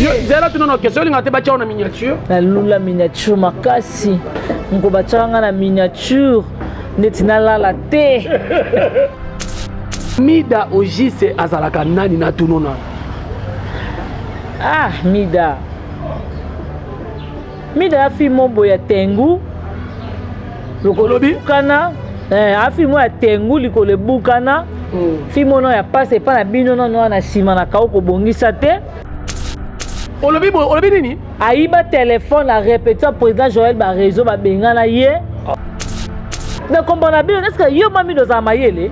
Yo, zela tuna na question olinga te batya yo na miniature. Nalula miniature makasi. Moko batyaka nga na miniature neti nalala te. Mida Ogise azalaka nani na tuno na? Ah, Mida. Mida afi mobo ya tengu. Lokolo ebukana. Eh, afi mo ya tengu likolo ebukana. Fi mono ya pasi epa na bino nano wana nsima na kau kobongisa te. Olobi boye, olobi nini? Ayiba telefone a répétition président Joël ba réseau babengana ye. Na comprendre bino est-ce que yo mami ozala mayele?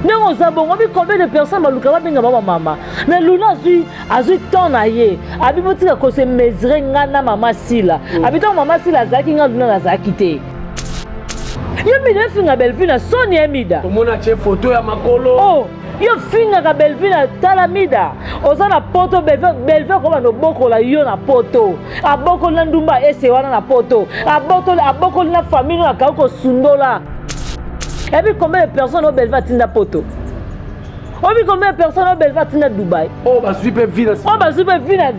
Ndenge oza bongo bi combien de personnes baluka babenga bango mama mais Luna azwi azwi temps na ye abi botika ko se mesurer nga na mama Sila. Abi ntango mama Sila azalaki nga Luna nazalaki te. Yo Mida ofinga Bellevue na soni ya Mida. Omona tie photo ya makolo. Oh, yo fingaka Bellevue na tala Mida. Oza na poto Bellevue, Bellevue akoma nobokola yo na poto. Abokoli na ndumba ese wana na poto. Abotoli abokoli na famille no akauki kosundola. Ebi combien de personnes oyo Bellevue atinda poto? Obi combien de personnes oyo Bellevue atinda Dubai? Oyo bazwi mpe vie na Oyo bazwi mpe vie na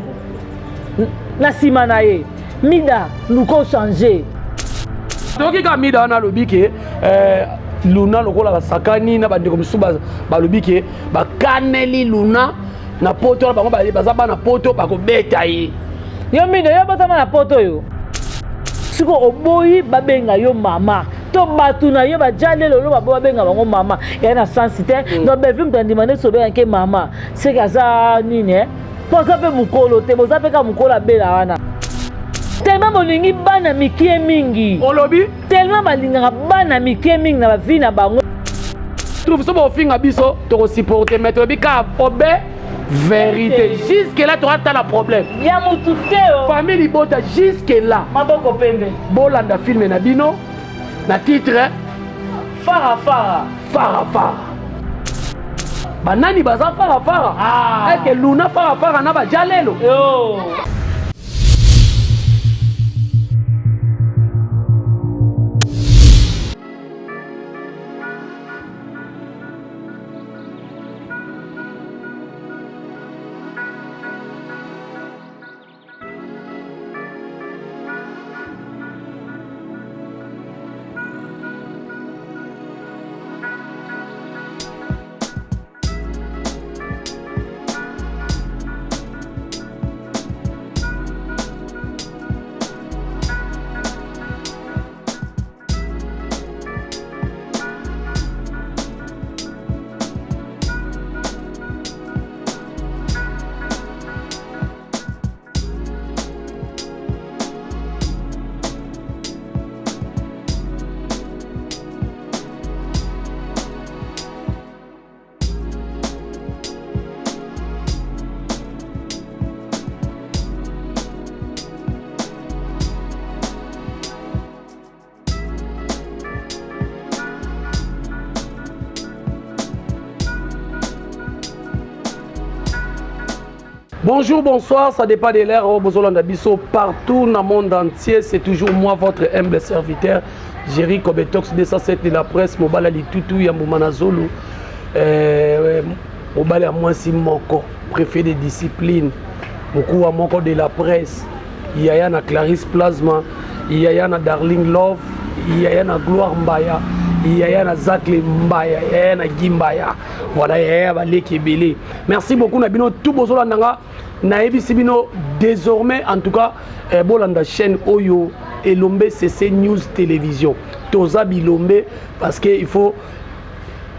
na nsima na ye. Mida, luka ochange. Toyoki kaka Mida wana alobi ke Luna lokola basakani na bandeko mosusu balobi ke bakaneli Luna na poto wana bango baza bana poto bakobeta ye. Yo Mida, yo botama na poto yo. Siko oboyi babenga yo mama to bato na yo bajali lelo babo babenga bango mama ya na sensi te. Donc Bellevue moto andima nde sobenga ke mama seke aza nini eh? Po aza mpe mokolo te, boza mpe kaka mokolo abela wana. Tellement bolingi bana mikie mingi. Olobi? Tellement balingaka bana mikie mingi na ba vie na bango. Trouve so bofinga biso toko supporter mais toyebi kaka obe vérité. Jusque là toatala problème. Ya mutu te o. Famille libota jusque là. Maboko pembe. Bolanda film na bino na titre Fara fara. Fara fara. Banani baza fara fara? Ah. Est-ce que Luna fara fara na ba jalelo? Yo. Bonjour, bonsoir, ça dépend de l'heure, oh, bozolanda biso partout dans le monde entier. C'est toujours moi, votre humble serviteur, Jerry Kobetox 207 de la presse, Mobala Litutu, Yambou Zulu, Mobala Mwasi Moko, préfet de discipline, Mokuwa Moko de la presse, Yaya na Clarisse Plasma, Yaya na Darling Love, Yaya na Gloire Mbaya, Yaya na Zacle Mbaya, Yaya na Guy Mbaya. Voilà, Yaya baleki ebele. Merci beaucoup na bino tout bozolanda nga nayebisi bino désormais en tout cas bolanda chaîne oyo Elombe CC News Télévision. Toza bilombe parce que il faut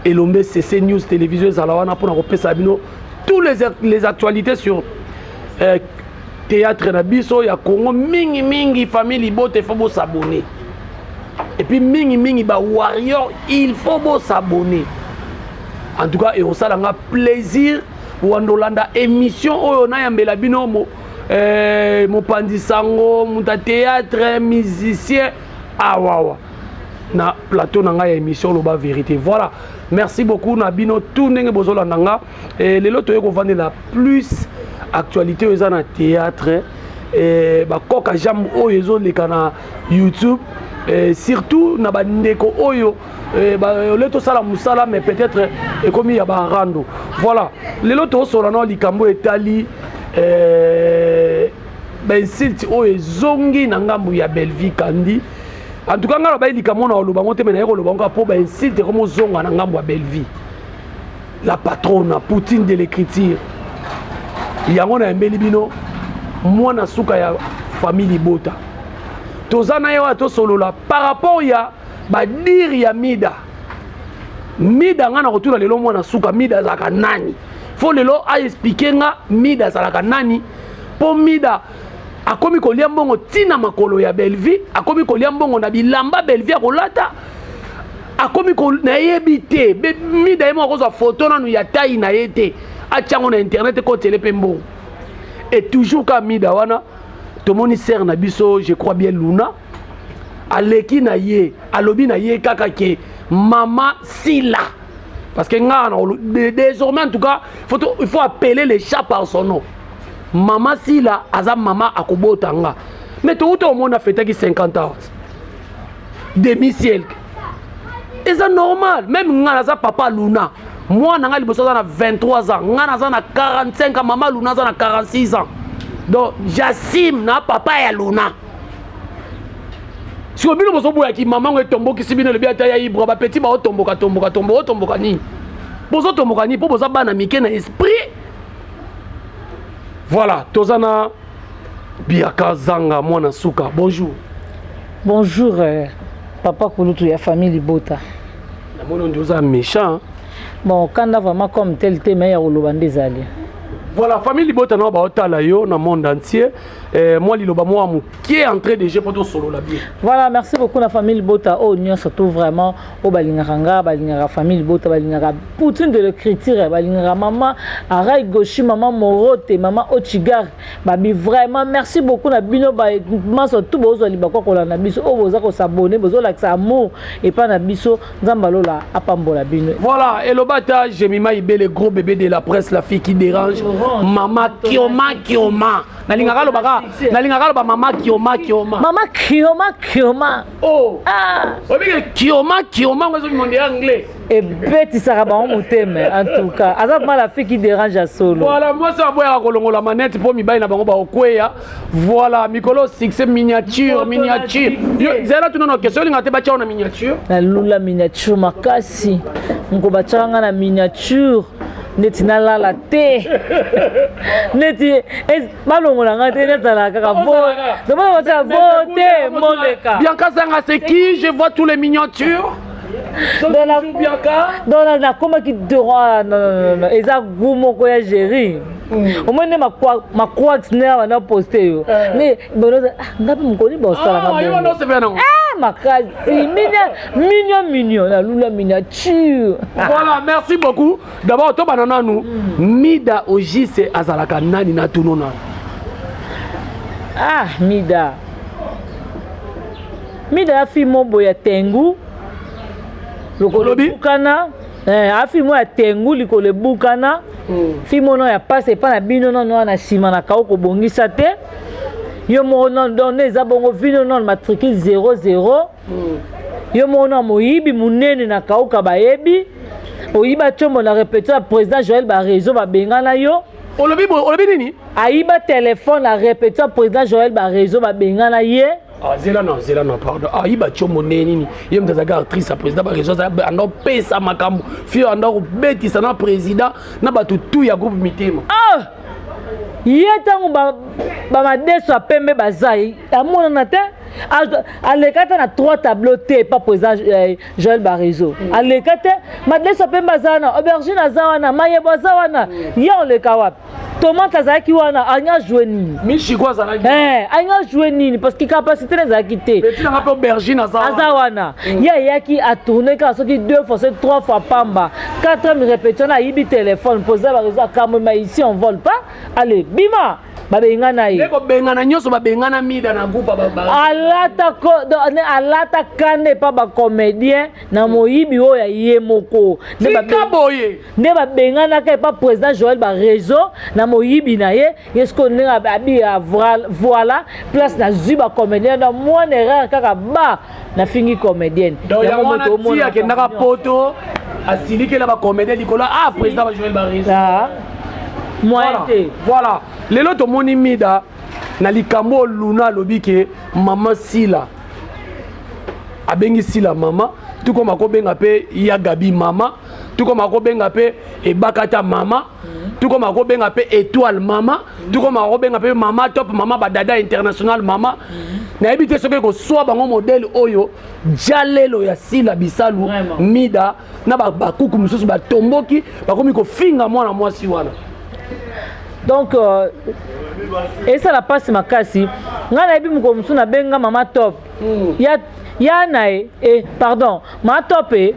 Elombe CC News Télévision ezala wana mpona kopesa bino tous les actualités sur théâtre na biso ya Congo mingi mingi famille Libote il faut bo s'abonner. Et puis mingi mingi ba warrior il faut bo s'abonner. En tout cas et osala nga plaisir wandolanda émission oyo na yambela bino mo mopanzi sango muta théâtre musicien awawa na plateau na nga ya émission loba vérité. Voilà, merci beaucoup na bino tout ndenge bozolanda nga. Et lelo toye kovandela plus actualité oyo eza na théâtre et bakoka jambe oyo ezoleka na YouTube et surtout na bandeko oyo ole tosala mosala mais peut-être ekomi ya barando. Voilà, lelo tosola na likambo etali. Bainsulte oyo ezongi na ngambu ya Bellevue Kandi. En tout cas, ngai nabayi likambo na koloba ngo te, me naye koloba ngo mpo bainsulte ekomozonga na ngambu ya Bellevue, la patronne Poutine de l'écriture. Yango nayembeli bino mwana suka ya famille Libota. Toza na ye wana, tosolola par rapport ya badires ya Mida. Mida, nga na kotuna lelo mwana suka, Mida azalaka nani? Fo lelo aexpliquer nga Mida azalaka nani, mpo Mida akomi kolia mbongo ntina makolo ya Bellevue, akomi kolia mbongo na bilamba Bellevue akolata, akomi nayebi te. Mida ye moko akozwa foto nanu ya tai na ye te, atiango na internet, ekotele mpe mbongo. Et toujours ka Mida wana, tomoni sœur na biso, je crois bien Luna, aleki na ye, alobi na ye kaka ke mama Sila, parce que nga désormais, en tout cas, il faut appeler les chats par son nom. Mama Sila aza mama akobota nga, mais touta omona afetaki 50 ans, demi siècle, eza normal. Même nga naza papa Luna, mwana nga liboso aza na 23 ans, nga naza na 45 ans, mama Luna aza na 46 ans, donc j'assume na papa ya Luna. Siko bino bozoboyaki mama ngo etombokisi bino, elobi ata ya Ibra, bapeti baotomboka tomboka tomboka, otomboka nini? Bozotomboka nini? Mpo boza bana mike na esprit. Voilà, toza na Biaka Zanga, mwana suka. Bonjour. Bonjour, papa kulutu ya famille Libota. Namoni ndi oza méchant. Bon, kanda vraiment comme tel te, mais ya koloba nde ezali. Voilà, famille Libota na baotala yo na monde entier. Mwa liloba mwa moke, entrée de jeu, mpo tosolola bien. Voilà, merci beaucoup na famille Libota oyo nyonso tout vraiment oyo balingaka nga, balingaka famille Libota, balingaka Poutine de l'écriture, balingaka mama Arai Goshi, mama Morote, mama Ochigar babi. Vraiment merci beaucoup na bino maso tout bozwa libakwa kolanda biso, oyo boza kos'abonner, bozolakisa amour epai na biso. Nzambe alola apambola bino. Voilà, eloba ata Jemima Ibele, gros bébé de la presse, la fille qui dérange, mama Kioma Kioma. Nalingaka alobaka, nalingaka aloba mama Kioma Kioma. Mama Kioma Kioma. Oh. Ah. Obike Kioma Kioma ngo ezoki ya anglais. Ebetisaka bango motema. En tout cas, aza vraiment la fille qui dérange ya solo. Voilà, mwasi aboyaka kolongola manete mpo mibali na bango baokweya. Voilà, mikolo succès, miniature, miniature. Zela, tuna na question, olinga te batya na miniature? Nalula miniature makasi. Moko batyaka nga na miniature, neti nalala te, neti balongola nga te, nezala kaka batya vote moleka. Bianca Zanga, c'est qui? Je vois tous les miniatures. Donc nakomaki droit. Non, eza goût moko ya géri. Omoni nde macroix nde awa na poste yo ne nga mpe mokoli bosalaka makasi mignon mignon, nalula miniature. Voilà, merci beaucoup. D'abord tobana nanu, Mida Ogise azalaka nani? Na tuno nanu. Ah, Mida, Mida afi mo ya tengu, lokolo ebukana. Afi mo ya tengu, likolo ebukana. Fi mono ya pasi epa na bino nano wana nsima na kao kobongisa te yo moko nano. Donc nde eza bongo, vino nano matricule 00. Yo moko na moyibi monene na kauka, bayebi oyiba tiombo na répétition ya président Joël Bareseau, babengana yo. Olobi boye, olobi nini? Ayiba telefone na répétition ya président Joël Bareseau, babengana ye. Ah, zela na, zela na, pardon. Ayiba tiomo nde nini? Ye moto azalaki actrice ya président Bareseau, anda opesa makambo fio, anda kobetisa na président na bato tu ya groupe Mitema. Ah! Ye ntango bamadeso ya pembe baza, amonana te, aleka te na trois tableau te pa président Joël Bareseau. Aleka te. Madeso ya pembe aza wana, aubergine aza wana, mayebo aza wana. Ye oleka wapi? Tomate azalaki wana, alingi ajoue nini? Mishiko azalaki. Alingi ajoue nini? Parce que capacité na ezalaki te. Etinanga mpe aubergine aza. Aza wana. Ye ayaki atourne kaka soki deux fois, soki trois fois pamba. Quatrième répétition na ayibi téléphone. Président Bareseau akamwema: "Ici on vole pas, allez, bima." Babengana ye. Kobengana nyonso, babengana Mida na groupe. Alata, alata kanda epa bacomédien na moyibi oyo ya ye moko. Tika boye. Nde babenganaka epa président Joël Bareseau na moyibi na ye. Ye sikoyo ndenge abi, voilà place nazwi bacomédien na mwana erreur kaka ba nafingi comédienne. Donc yango wana ti akendaka poto, asilikela bacomédien likolo. Ah, président Joël Bareseau. Moyen te. Voilà, lelo tomoni Mida. Na likambo oyo Luna alobi ke mama Sila abengi Sila mama, tukoma kobenga mpe ya Gabi mama, tukoma kobenga mpe Ebakata mama, tukoma kobenga mpe Étoile mama, tukoma kobenga mpe mama Top, mama Badada international mama. Nayebi te soki ekoswa bango modèle oyo jalelo ya Sila Bisalu. Mida na bakuku mosusu batomboki, bakomi kofinga mwana mwasi wana. Donc esala mpasi makasi. Ngai nayebi mokolo mosusu nabenga mama Top. Ya, ya na ye, pardon, mama Top e.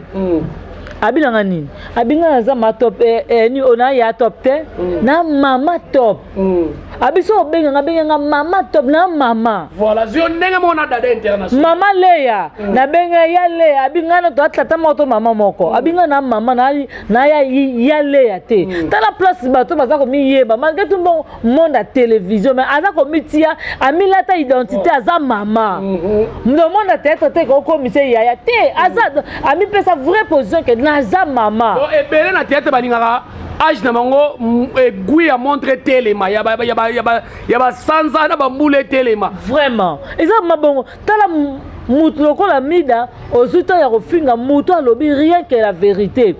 Abinanga nini? Abinga naza mama Top ni oyo na ya Top te. Na mama Top. Abiso obenganga, abenganga mama Top na mama. Voilà, zio ndenge moko na Dada international. Mama Leya. Nabenga ya Leya, abinga na to tata moko to mama moko. Abinga na mama na ya Leya te. Tala place bato baza komiyeba malgré tout. Bon, monde ya télévision, mais aza komitia, amilata identité, aza mama. Le monde ya théâtre te kokomisa yaya te. Aza amipesa vraie position ke naza mama. Donc ebele na théâtre balingaka age na bango aiguille ya montre etelema, ya basanza na bambula etelema. Vraiment, eza mabongo. Tala mutu lokola Mida, ozwi to ya kofinga mutu alobi rien que la vérité.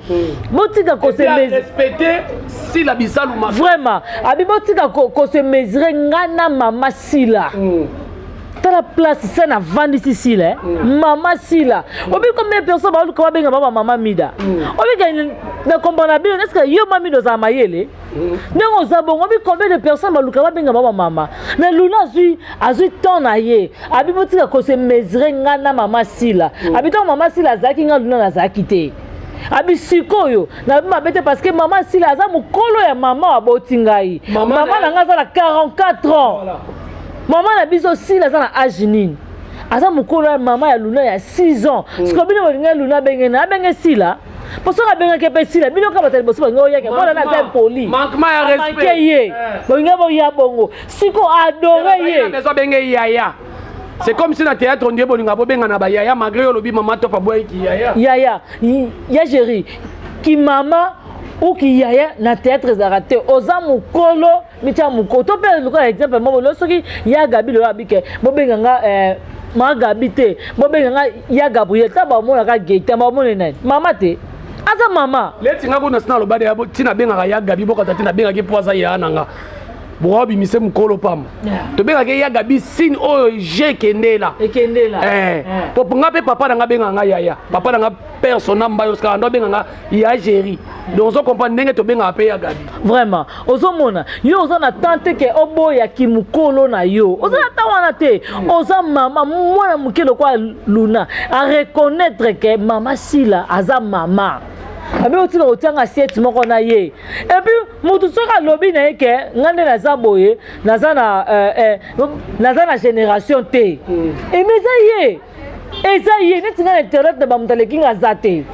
Botika kose Respecte Sila Bisalu. Vraiment, abi botika kose mesurer nga na mama Sila. Tala place se navandisi Sila, eh? Mama Sila, obi combien de personnes baoluka babenga ba bamama Mida? Obika na comprendre bino. Est ce que yo ma Mida ozala mayele ndenge oza bongo? Obi combien de personnes baluka babenga ba bamama? Mais Luna azwi temps na ye, abi botika kose mesurer nga na mama Sila. Abi ntango mama Sila azalaki, nga Luna nazalaki te. Abi sikoyo nabi mabe te, parce que mama Sila aza mokolo ya mama aboti ngai. Mama na ngai aza na 44 ans. Mama na biso Sila aza na age nini? Aza mokolo ya mama ya Luna ya 6 ans. Sikoyo bino bolingi Luna abenge na abenge Sila, mpo soki abengaki mpe Sila, bino kaka bato ya liboso balingi oyaka mwana na aza impoli. Manquement ya respect. Amanke ye, bolingi boya bongo siko adore ye. Bezo abenge yaya, c'est comme si na théâtre ondie bolinga bobenga na bayaya, malgré olobi mama Top aboyaki yaya. Yaya ya géri ki mama ou ki yaya na théâtre ezalaka te. Oza mokolo, mitia mokolo to mpe lokola exemple moko lelo, soki ya Gabi lelo abike, bobenga nga ma Gabi te, bobenga nga ya Gabriel. Ta bamonaka Gaetan, bamone nani? Mama te, aza mama. Leti nga kuna sina aloba de ntina abengaka ya Gabi, bokata te, nabengaki mpo aza ya na nga. Boka bimise mokolo pamba, tobengaki ya Gabi signe oyo je ekendela. Ekendela. Po nga mpe papa na nga abengaka nga yaya, papa na nga persona mbayo oscar ando abenga nga ya Géri. Donc ozo comprendre ndenge tobengaka mpe ya Gabi. Vraiment, ozomona yo oza na temps te ke oboyaki mokolo na yo, oza na temps wana te. Oza mama, mwana moke lokola Luna areconnaître ke mama Sila aza mama, abe otika kotianga assiette moko na ye. Et puis motu soki alobi na ye ke nga nde naza boye, naza na génération te. Eme eza ye neti ngai na internet na bamoto aleki nga aza te.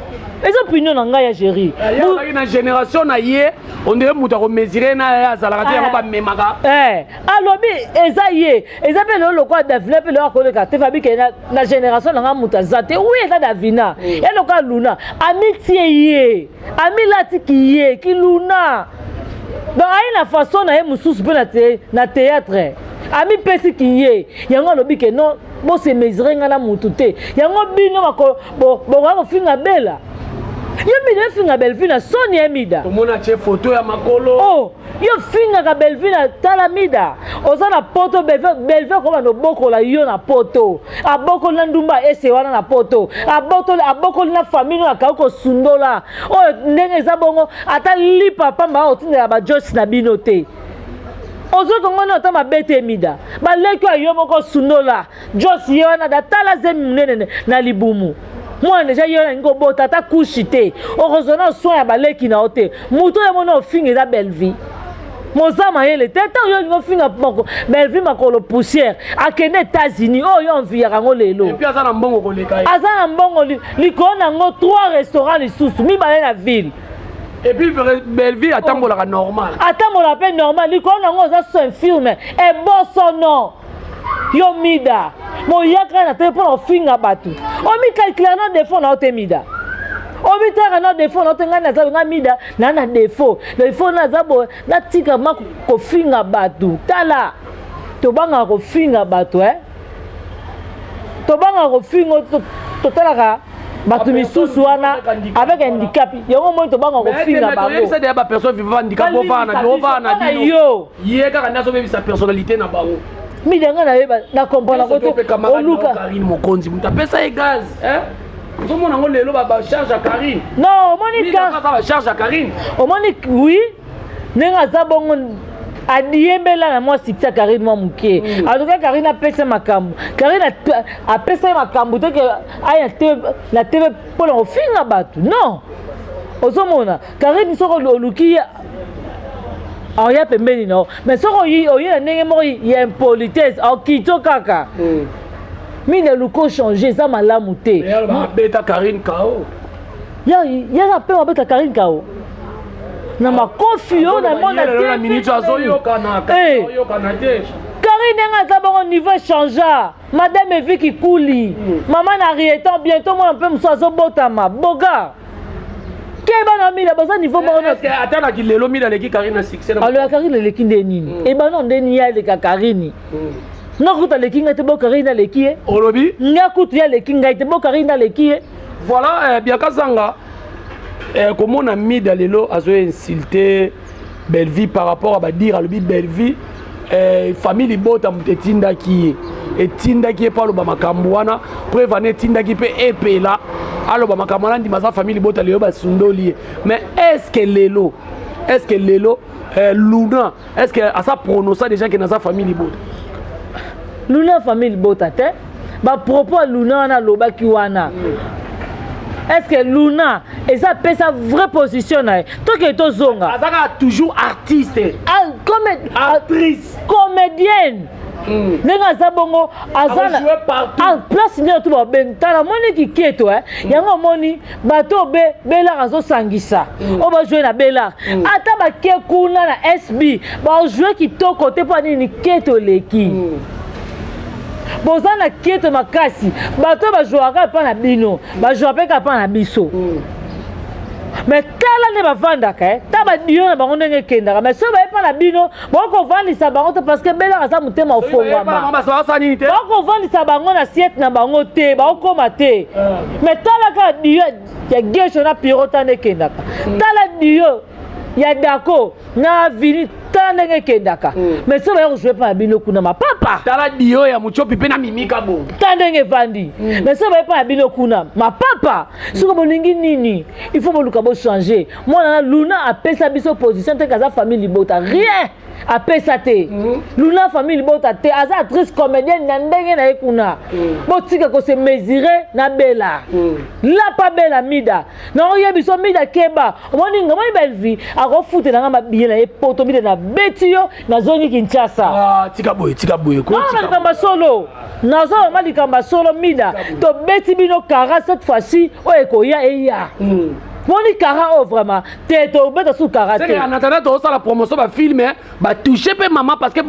Eza opinion na ngai ya Géri. Azalaki na génération na ye, ondire moto akomesure na ye azalaka te, yango bamemaka. Alobi eza ye, eza mpe lelo lokola Davina mpe lelo akoleka te. Fabi ke na génération na ngai moto aza te. Oui, eza Davina ye lokola Luna amitie ye, amilatiki ye ki Luna. Donc aye na façon na ye mosusu mpe na théâtre amipesiki ye yango. Alobi ke non, bose mesurer ngai na motu te. Yango bino bokoka kofinga Bela, yo Mida ofinga Bellevue na soni ye Mida. Tomona atie photo ya makolo. Oh, yo fingaka Bellevue na tala Mida oza na poto. Bellevue akobanda obokola yo na poto, abokoli na ndumba ese wana na poto, abokoli na famille no akauki kosundola oyo ndenge eza bongo. Ata lipa pamba otindela bajosi na bino te. Ozoki ngo ata mabe te. Mida, baleki oyo yo moko osundola jos ye wana da tala zemi monene na libumu, mwana deja ye wana alingi kobota, ata kushi te. Okozwa na soin ya baleki na yo te. Moto oyo mona ofinga eza Bellevue, moza mayele te. Ntango yo olingi ofinga Bellevue makolo poussière, akende États-Unis oyo yo enviaka yango lelo. Et puis aza na mbongo koleka ye. Aza na mbongo likolo nango, trois restaurant lisusu mibale na ville. Et puis Bellevue atambolaka normal. Atambolaka mpe normal. Likolo nango oza so infirme, ebosono yo Mida moyaka na te mpona kofinga bato. Omikalkula na défaut na yo te Mida, omitaka na défaut na yo te. Ngai naza, ngai Mida naa na défaut, donc il faut naza boye, natika ma kofinga bato. Tala. Tobangaka kofinga bato, eh? Tobangaka kofinga, totalaka bato misusu wana avec handicap. Yango moi tobangaka kofinga bango. Bapersonne vivant handicap, ovaa na bino. Yo. Ye kaka nde azobebisa personnalité na bango. Mida, nga nayeba, na comprendre ko te. Oluka Karine Mokonzi, moto apesa ye gaz, ozomona yango lelo, bacharge ya Karine. Non, omoni. Bacharge ya Karine. Omoni, oui, ndenge aza bongo, adiyembela na mwa succès ya Karine mwa moke. En tout cas, Karine apesa makambo, Karine apesa ye makambo te ke aya na TV mpona kofinga bato. Non, ozomona Karine, soki oluki ye, aoya pembeni na yo, mais soki oye na ndenge moko ya impolitesse, aokito kaka. Mingi aluki ochange, eza malamu te. Abeta Karine kao. Yaka mpe babeta Karine kao na makofi oyo namona. Te. Karine, ndenge aza bongo, niveau changea. Madame Eviki Kuli, mama na Rietan, bientôt mwana mpe mosusu azobotama. Boga keba na Mida, baza niveau moko. Ata na kilelo, Mida aleki Karine na succès. Aloya, Karine aleki nde nini? Ebano ndeni ye aleka Karine? Nga kutu aleki ngai te, bo Karine aleki ye. Olobi? Nga kutu ye aleki ngai te, bo Karine aleki ye. Voilà, Biaka Zanga, komona Mida lelo azoya insulte Bellevie par rapport à badire, alobi Bellevie, famille libota moto etindaki ye, etindaki ye mpo aloba makambo wana. Preuve wana, etindaki mpe epela aloba makambo wana, ndima aza famille libota. Lelo basundoli ye, mais est ce que lelo, est ce que lelo Luna, est ce que aza prononça déjà ke naza famille libota? Luna famille libota te. Bapropos ya Luna wana alobaki wana, est ce que Luna eza apesa vraie position na ye? Tokee, tozonga. Aza kaka toujours artiste. Ah, comme actrice. Comédienne. Ndenge aza bongo, aza na place nde to babengi. Tala, omoni kiketo, yango omoni bato oyo be Belard azosangisa, oyo bajoue na Belard, ata bake kuna na SB, bajoue kitoko te. Mpo nini? Keto eleki. Boza na keto makasi. Bato oyo bajouaka epa na bino, bajoua mpe kaka mpa na biso. Mais tala nde bavandaka, ta badio na bango ndenge ekendaka. Mais soki baye mpa na bino, bokovandisa bango te, parce que Belaka aza motema ofongwama. Bakovandisa bango na siete na bango te, baokóma te. Mais tala kaka dio ya Gesho na Piro, ta nde ekendaka. Tala dio ya Dako na Vini, tala ndenge ekendaka. Mais soki baya kojouer mpa na bino kuna, mapapa. Tala dio ya Mochopi mpe na Mimika bongo. Ta ndenge evandi. Mais soki baye mpa na bino kuna, mapapa. Soki bolingi nini, il faut boluka bochange. Mwana na Luna apesa biso position te kaza famille libota, rien apesa te. Luna famille libota te, aza actrice comédienne na ndenge na ye kuna. Botika kose mesurer na Bela. Lapa Bela. Mida, naoyebi so Mida, keba. Omoni nga, omoni Bellevie akofutela nga mabiye na ye poto. Mida, nabeti yo, nazongi Kinshasa. Ah, tika boye, tika boye. Na likambo solo, nazoloma likambo solo. Mida, tobeti bino kara cette fois-ci, oyo ekoya eya. Moni kara oyo vraiment te, tobeta su kara te. En attendant, tozosala promotion bafilm, batouche mpe mama, parce que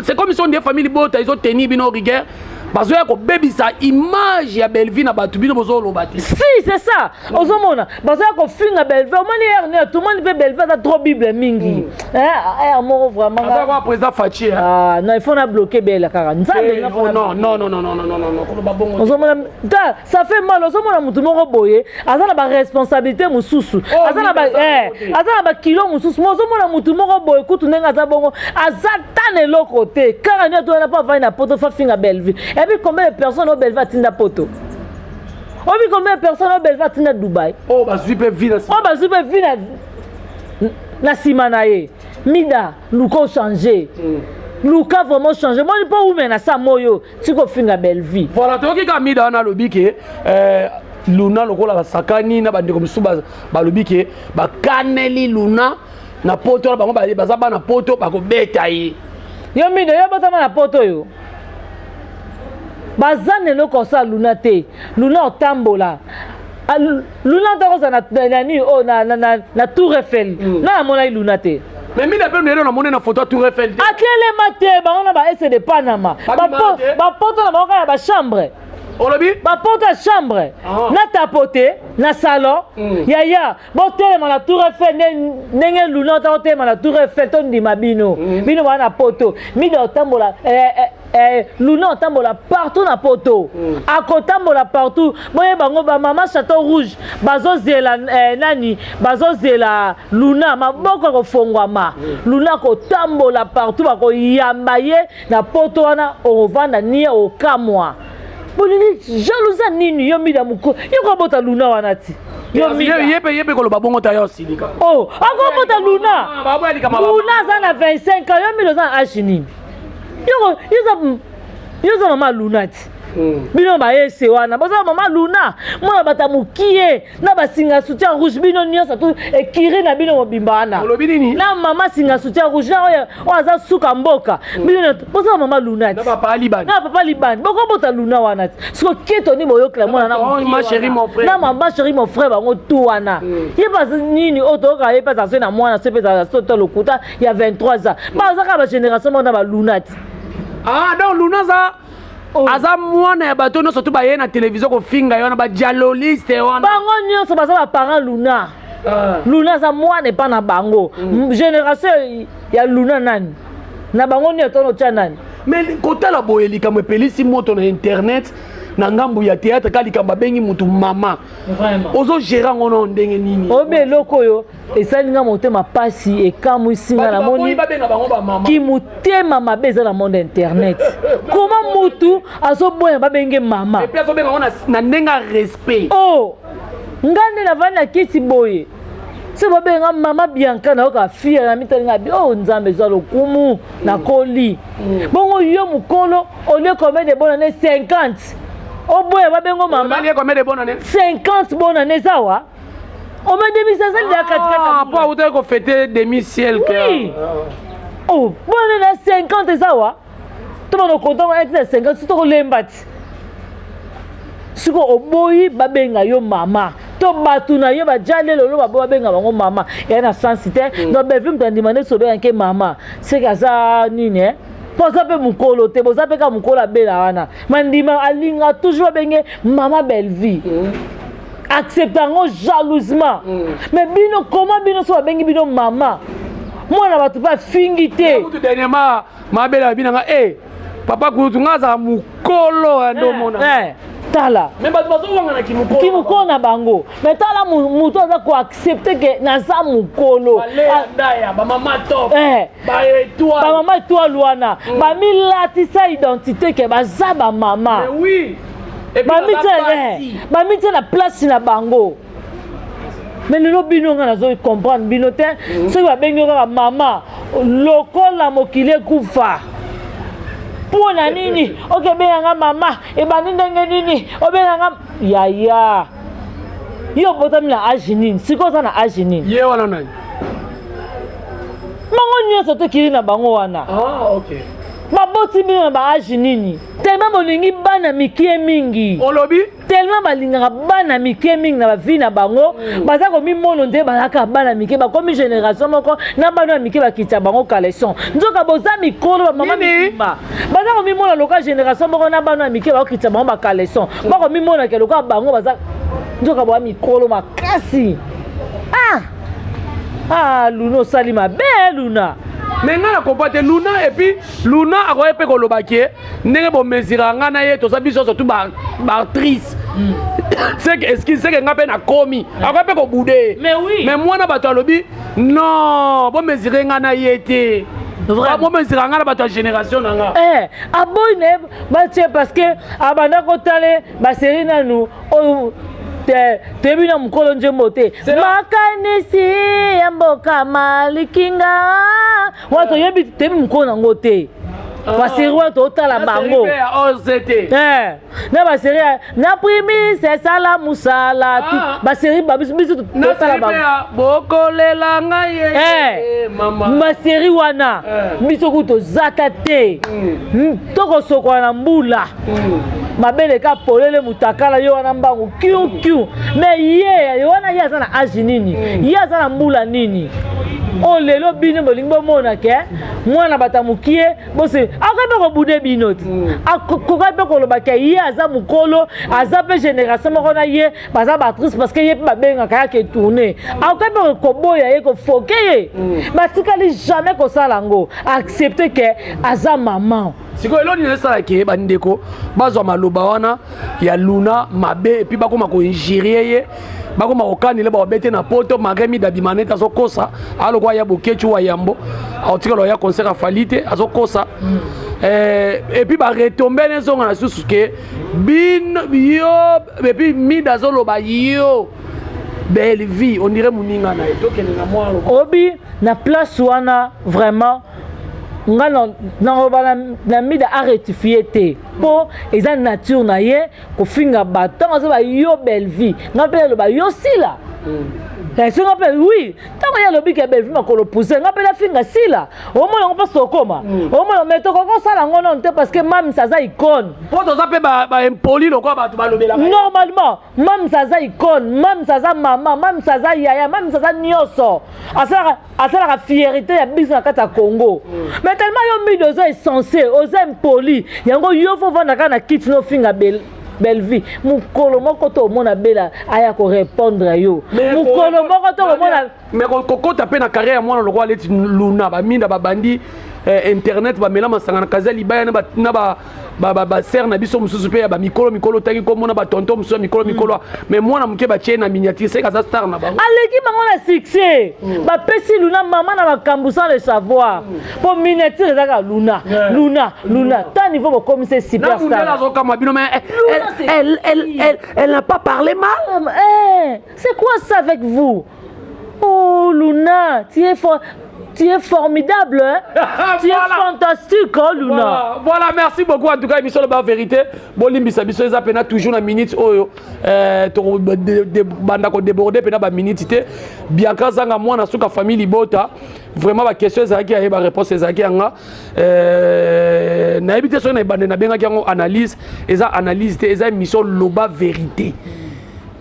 c'est comme si on dit famille libota ezotenir bino rigueur, bazoya kobebisa image ya Bellevie na bato, bino bozoloba te. Si, c'est ça. Ozomona bazoya kofinga Bellevie. Omoni ere nini? Tomoni mpe Bellevie aza trop bible mingi ere moko vraiment. Aza président Faci. Ah non, il faut na bloquer Bela kaka Nzambe. Non, non, non, non, non, non, non, koloba bongo. Ozomona, ta ça fait mal. Ozomona motu moko boye aza na baresponsabilité mosusu, aza na bakilo mosusu. Mo ozomona motu moko boye kutu ndenge aza bongo, aza ta na eloko te, kaka nde atoyana mpo avandi na poto, fa finga Bellevie. Et puis combien de personnes oyo Bellevie atinda poto? Oyebi combien de personnes oyo Bellevie atinda Dubai? Oyo bazwi mpe vie. Oyo bazwi mpe vie na nsima na ye. Mida, luka ochange, luka vraiment change. Moni mpo wume na sa moyo, tika ofinga Bellevie. Voilà, toyoki kaka Mida wana alobi ke Luna lokola basakani na bandeko mosusu, balobi ke bakaneli Luna na poto wana, bango baza bana poto, bakobeta ye. Yo Mida, yo botama na poto oyo, baza na eloko osala Luna te. Luna otambola, Luna ntango ozala na nini oyo na Tour Eiffel, na namonaki Luna te. Mais Mida mpe lelo namoni na photo ya Tour Eiffel te. Atelema te. Bango na ba ese de Panama, bapoto na bango kaka ya bachambre. Olobi? Bapoto ya chambre na tapo te. Na salon. Yaya, botelema na Tour Eiffel ndenge Luna ota otelema na Tour Eiffel, tondima bino. Bino baa na Poto, Mida otambola, Luna otambola partout na Poto. Akotambola partout. Boyeba yango, bamama Chateau Rouge bazozela, nani bazozela Luna, maboko akofongwama. Luna akotambola partout, bakoyamba ye na Poto wana, okovanda nie, okamwa. Bolingi jalousie nini? Yo Mida moko, yo kobota Luna wana ti yo Mida. Ye mpe koloba bongo ta, yo osilika. Oh, akobota Luna. Baboya likama. Luna aza na 25 ans, yo Mida oza na age nini? Yo oza mama Luna ti. Bino bayese wana boza mama Luna, mwana bato ya mokie na basinga soutien rouge, bino nyonso tu ekiri na bino mobimba wana. Olobi nini? Na mama singa soutien rouge na oyo oyo aza suka mboka, bino nyonso boza mama Luna ti. Na papa Libani. Na papa Libani, bokobota Luna wana ti. Siko ketoni boyokela mwana na Oh, mokie ma chérie, wana. mon frère. Na mama chéri, mon frère, bango tu wana. Ye mpe nini oyo toyoka ye mpe aza so na mwana so mpe ezala so to lokuta ya 23 ans, baza kaka bagénération moko na baluna ti. Ah, donc Luna aza Oh. aza mwana ya bato nyonso tu baye na télévision kofinga ye wana, badialoliste wana. Bango nyonso baza baparent Luna. Ah. Luna aza mwana epa na bango. Génération ya Luna nani na bango nini tono otya nani? Mais kotala boye, likambo epelisi moto na internet na ngambu ya théâtre, ka likambo abengi mutu mama, ozogérer yango na ndenge nini? Oyebi eloko oyo esali nga motema pasi, ekamwisi nga? Bato baboyi Namoni babenga bango bamama. Kimotema mabe eza na monde internet. Koma mutu azoboya babenge mama. Et puis azobenga yango na ndenge ya respect. Oh, nga nde navandi na kiti boye, so babenga mama Bianca, nayoka fier na mitalinga bi. Oh Nzambe, ezwa lokumu, nakoli bongo. Yo mokolo olie combien de bonne année? 50, oboya babengo mama. Olie combien de bonne année? 50 bonne année eza wa omedemisa, ezali ya katikati. Po awutaki kofêter demi siècle. Oui. Oh, bonne na 50 eza wa to bana okontango ete na 50 so tokolemba ti. Siko oboyi babenga yo mama, to bato na yo baja lelo lo baboyi babenga bango mama, eya na sensi te. Donc bevi moto andima nde sobenga nke mama, seke aza nini, eh? Mpo aza mpe mokolo te, boza mpe kaka mokolo abela wana mandima, alinga toujours babenge mama Bellevie. Accepte yango jalousement. Mais bino koma bino so babengi bino mama, mwana bato mpe afingi te. Kutu dernièrement mabela babinanga e papa kutu nga azala mokolo ya nde omona. Eh, tala. Mais bato bazowangana kimokolo. Kimokolo na bango, mais tala moto aza koaccepter ke naza mokolo. Baleya ndaya, bamama top. Eh. Baétoile. Bamama étoile wana bamilatisa identité ke baza bamama. Mais oui. Et puis bamitia baza basi. Bamitia na place na bango. Mais lelo bino, nga nazo comprendre bino te. Soki babengi yo kaka mama, lokola mokili ekufa, mpo na nini oke obenganga mama? Ebandi ndenge nini obenganga yaya? Yo obotami na age nini? Sikoyo oza na age nini? Ye wana nani? Bango nyonso tokili na bango wana. Ah, ok. Baboti bino na baage nini? Tellement bolingi bana mike mingi. Olobi? Tellement balingaka bana mike mingi na bavie na bango, baza komimono nde bazalaka bana mike, bakomi génération moko na bana ya mike, bakitisa bango caleçon, nzoka boza mikolo, bamama. Nini? Mibimba baza komimona lokola génération moko na bana ya mike, bakokitisa bango bacaleçon, bakomimonake lokola bango baza, nzoka boya mikolo makasi. Ah ah, Luna osali mabe, Luna. Mais ngai na comprend te Luna. Et puis Luna akoki mpe koloba ke ndenge bomesiraka ngai na ye, toza biso nyonso tu baactrice, seke excuse, seke ngai mpe nakomi, akoki mpe kobude ye. Mais oui. Mais mwana bato alobi non, bomesire ngai na ye te. Vraiment. Bomesiraka ngai na bato ya génération na nga. Eh, aboyi na ye batie parce que abanda kotala basérie nanu oyo te, toyebi na mokolo nzembo te. Makanisi ya mboka malikinga wana, toyebi mokolo nango te. Basérie wana totala bango. Ya ozt. Eh, na basérie na primise esala mosala. Ah. Basérie babiso biso na totala série mpe bango. Ya bokolela ngai ye. Eh. Mama. Basérie wana Eh. biso kutu tozata te. Tokosokola na mbula. Mabele ka polele, mutakala yo wana mbangu kiu kiu. Mais ye wana, ye aza na age nini? Ye aza na mbula nini? Oyo lelo bino bolingi bomona ke mwana bato ya mokie bose akoki mpe kobude bino ti, akoki mpe koloba ke ye aza mokolo, aza mpe génération moko na ye, baza baactrice, parce que ye mpe babengaka yake tourne. Akoki mpe koboya ye, kofoke ye. Batikali jamais kosala yango, accepte ke aza mama. Sikoyo eloni esalaki ye, bandeko bazwa maloba wana ya Luna mabe, et puis bakóma koinjurier ye, bakóma kokanela, babete na poto, malgré Mida bima neti azokosa, alokwa ya Bokecu wa yambo aotikala ya concert afali te, azokosa. Et puis baretombe nezonga na susu ke bino yo, et puis Mida azoloba yo belle vie, on dirait moninga na ye. Tokende na mwa obi na place wana. Vraiment, nga nakoloba na Mida arectifie te, mpo eza nature na ye kofinga bato. Ntango azoba yo belle vie, nga mpe aloba yo Sila. So nga mpe, oui, ntango ye alobi ke Belle Vie makolo pousse, nga mpe nafinga Sila. Omona yango mposo okoma omona, mais tokoki kosala yango nano te, parce que Mams aza icône. Mpo toza mpe baimpoli lokola bato balobelaka. Normalement Mams aza icône, Mams aza mama, Mams aza yaya, Mams aza nyonso, asalaka fierté ya biso na kati ya Congo. Mais tellement yo Mida oza insensé, oza impoli, yango yo fo ovanda kaka na kiti nofinga Bellevie. Mokolo moko to omona Bela aya korépondre yo, mokolo moko to komona. Mais kokota mpe na carrière ya mwana lokola leti Luna, baminda babandi internet, bamela masanga na kazi ya libaya na basere na biso mosusu mpe ya bamikolo mikolo, otangi komona batonton mosusu ya mikolo mikolo, mais mwana moke batie na miniature, seke aza star na bango. Aleki bango na succès. Bapesi Luna mama na makambo sans le savoir, mpo miniature ezaka Luna, Luna, Luna, ta niveau bokomisa superstar. Azokama bino, mais elle, elle, elle, elle n'a pas parlé mal. Eh, c'est quoi ça avec vous? Oh Luna, tu es fort, tu es formidable, hein? Tu es fantastique, hein, Luna. Voilà, merci beaucoup. En tout cas, émission de vérité. Bolimbisa biso, eza pena toujours na minute oyo banda ko déborder pena ba minute te. Bianca zanga mwana suka famille libota. Vraiment ba question ezalaki ya ba réponse ezalaki yanga. Nayebi te soki na ebande nabengaki yango analyse, eza analyse te, eza émission Loba Vérité.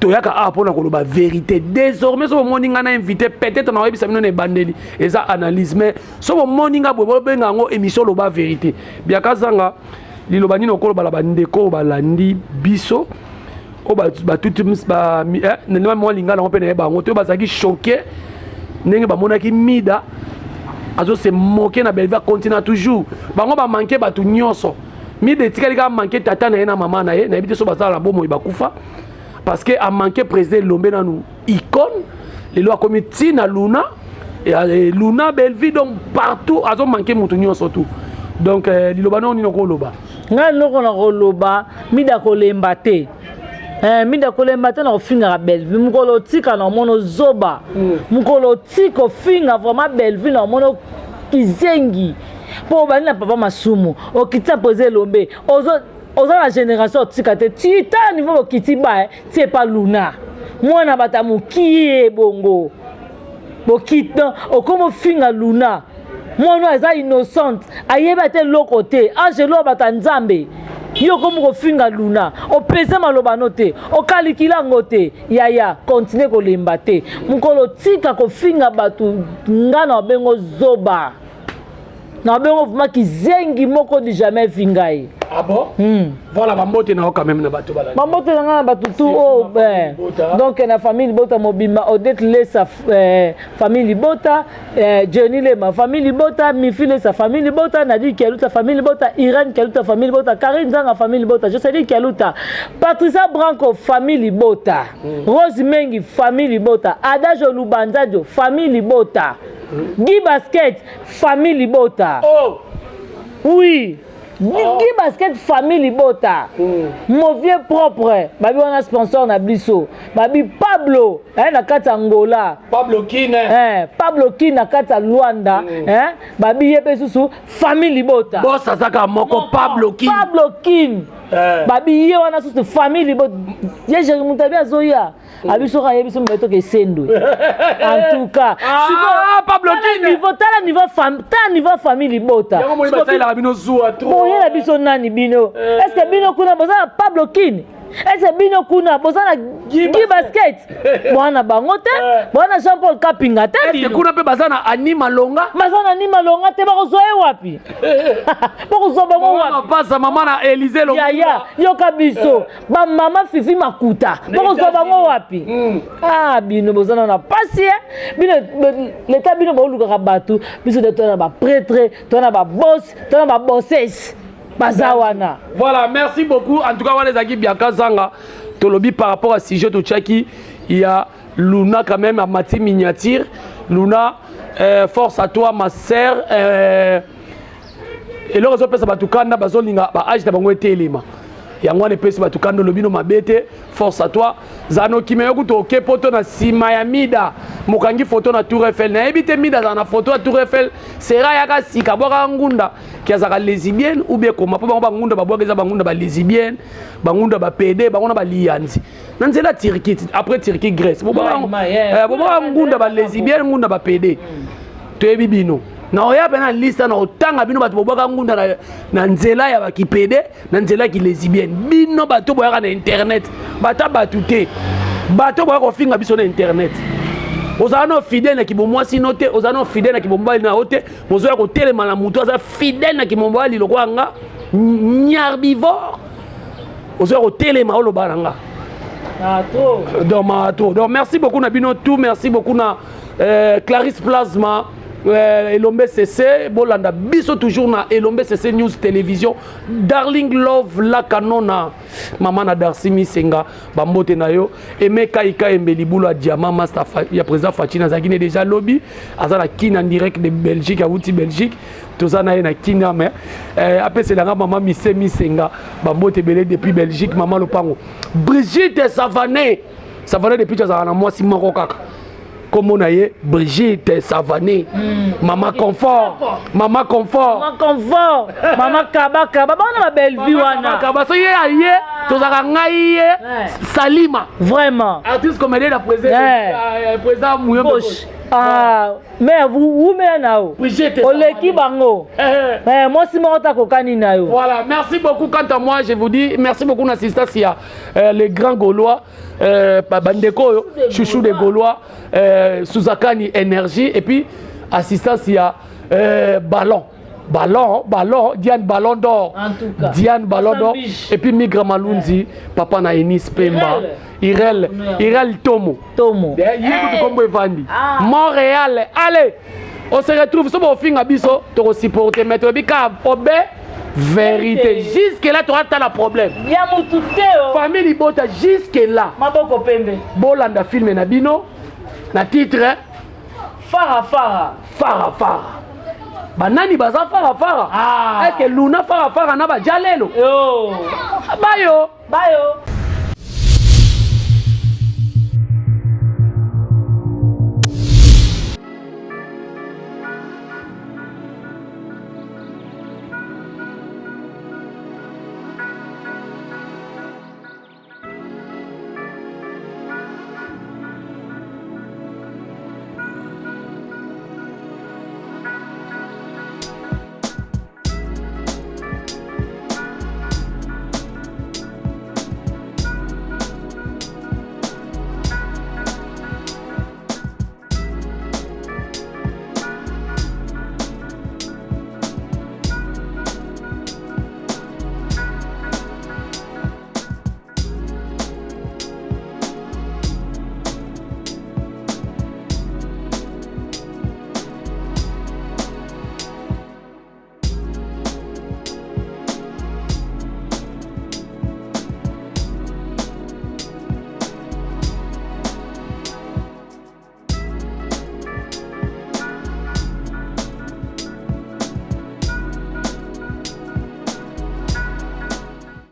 Toyaka awa mpona koloba vérité. Désormais, so bomoni ngai na invité, peut-être nakoyebisa bino na ebandeli eza analyse, mais so bomoni ngai boye, bobenga yango émission Loba Vérité. Biaka zanga, liloba nini okolobala bandeko oyo balandi biso, oyo batuti mwa lingala yango mpe nayeba yango te, oyo bazalaki choqué ndenge bamonaki Mida azose moke na Belvi, acontinue toujours bango bamanke bato nyonso? Mida etikali kaka manke tata na ye na mama na ye, nayebi te so bazala na bomoi, bakufa, parce que amanke président Elombe nanu icône, lelo akomi ntina Luna, Luna Bellevie, donc partout azomanke motu nyonso tout. Donc liloba nao nini okoloba? Ngai eloko na koloba, Mida kolemba te. Mida kolemba te na kofingaka Bellevue. Mokolo otika na omona ozoba, mokolo otika ofinga vraiment Bellevue na omona kizengi, mpo obandi na papa Masumu, okiti na président Elombe, oza na génération otika te. Ti tala niveau bokiti ba ti epa Luna, mwana bato ya mokie bongo, bokiti okoma ofinga Luna, mwana oyo aza innocente, ayebi ate eloko te, angelo oyo bato ya Nzambe. Yo okomi kofinga Luna, opese maloba no te, okalikila yango te. Yaya, continue kolemba te. Mokolo tika kofinga bato, nga na babengo zoba, na babengo vraiment kizengi moko du jamais vu ngai. Ah bon? Voilà, bambote na yo quand même na bato balandi. Bambote na ngai na bato tu oyo, donc na famille libota mobimba, Odette Lesa, famille libota, Jenny Lema, famille libota, Mifi Lesa, famille libota, Nadi Kialuta, famille libota, Irène Kialuta, famille libota, Karine Zanga, famille libota, Jocelyn Kialuta, Patricia Branco, famille libota, Rose Mengi, famille libota, Adajo Lubanzadio, famille libota, Guy Basket, famille libota. Oh. Oui, oh. Guy Basket, famille libota. Mon vieux propre, babi wana sponsor na biso, babi Pablo, na kati ya Angola. Pablo Kine. Pablo Kine na kati ya Luanda, babi ye mpe susu famille libota. Boss azaka moko, Pablo Kine. Pablo Kine. Eh. Babi ye wana susu famille bo ye Jerry Mutabi azoya. Abi soki ayebi so mibali toke sendwe. En tout cas, Ah, sikoyo, Pablo tala Kine. niveau, tala niveau fam, tala niveau famille libota. Yango moni Sikoyo, basalelaka bino zuwa trop. boyela biso nani bino? Est-ce que bino kuna boza na Pablo Kine? Est-ce que bino kuna boza na Guy Guy Basket? Boza na bango te, Eh. boza na Jean-Paul Kapinga te Est-ce que bino. kuna mpe baza na Ani Malonga? Baza na ni malonga te, bakozwa ye wapi? Bakozwa bango wapi? Mapasa mama na Élysée Lomunda. Yaya, yoka biso bamama Fifi Makuta, bakozwa bango wapi? Ah, bino boza na pasi e bino leta, bino baolukaka bato, biso nde toza na baprêtre, toza na baboss, toza na babosses, baza wana. Voilà, merci beaucoup. En tout cas, wana ezalaki Bianca Zanga. Tolobi par rapport à sujet totiaki ya Luna quand même amati miniature. Luna, force à toi ma sœur. Eloko ezopesa bato kanda, bazolinga baage na bango etelema, yango wana epesi bato kanda. Olobi no mabe te, force à toi. Zala okima yo kutu oke poto na nsima ya Mida mokangi foto na Tour Eiffel. Nayebi te, Mida azala na foto ya Tour Eiffel sera yaka sika bwaka ngunda ki azalaka lesbienne ou bien koma mpo bango bangunda babwaka eza bangunda balesbienne, bangunda bapede bango na baliyanzi na nzela ya Turquie, après Turquie, Grèce. Bobwaka ngunda balesbienne, ngunda bapede, toyebi bino. Na oya mpe na liste na otanga bino bato bobwaka ngunda na nzela ya bakipede, na nzela ya kilesbienne. Bino bato boyaka na internet, bata bato te, bato boyaka kofinga biso na internet. Ozala no fidèle na kibomwasi no te, ozala no fidèle na kibomobali na yo te. Mozoya kotelema na motu aza fidèle na kimobali lokola nga nyarbivore, ozoya kotelema oloba na nga. Ah, trop. Donc ma trop. Donc merci beaucoup na bino tout, merci beaucoup na Clarisse Plasma, Elombe CC. Bolanda biso toujours na Elombe CC News Télévision. Darling Love la Canona, mama na Darcy Misenga, bambote na yo. Aimé Kaika Embeli Boulo ya Diamant Master ya président Fatshi nazalaki ne déjà lobby aza na Kin en direct de Belgique, awuti Belgique, toza na ye na Kina. Mais apeselanga mama Mise Misenga bambote ebele depuis Belgique, mama Lopango Brigitte Savané. Savané depuis azalaka na mwasi moko kaka, kombo na ye Brigitte Savané, mama Confort, mama Confort. Mama Confort, mama Kabaka, bana ba Bellevue wana. Kaba soki ye aye, tozalaka ngai ye Salima. Vraiment. Artiste comédien na président président Muyombe. Gauche. Ah, mais wumela na yo. Brigitte oleki bango. Eh, mwasi moko takokani na yo. Voilà, merci beaucoup. Quant à moi, je vous dis merci beaucoup l'assistance. Il y a les grands Gaulois, Bandeko, Chouchou des Gaulois, Suzakani Énergie, et puis assistance, il y a Ballon. Ballon, Ballon, Diane Ballon d'Or. En tout cas. Diane Ballon d'Or. Sambiche. Et puis Migra Malunzi, Papa na Enis Pemba. Irel, Irel Tomo. Tomo. Ye kutu kombo evandi. Ah. Montréal. Allez, on se retrouve. So bofinga biso, toko supporter mais toyebi ka obe vérité. Jusque là toata la problème. Ya mutu te o. Famille libota jusque là. Maboko pembe. Bolanda film na bino na titre Fara Fara. Fara Fara. Banani baza fara fara? Ah. Est-ce que Luna fara fara na bajalelo? Yo. Bayo. Bayo.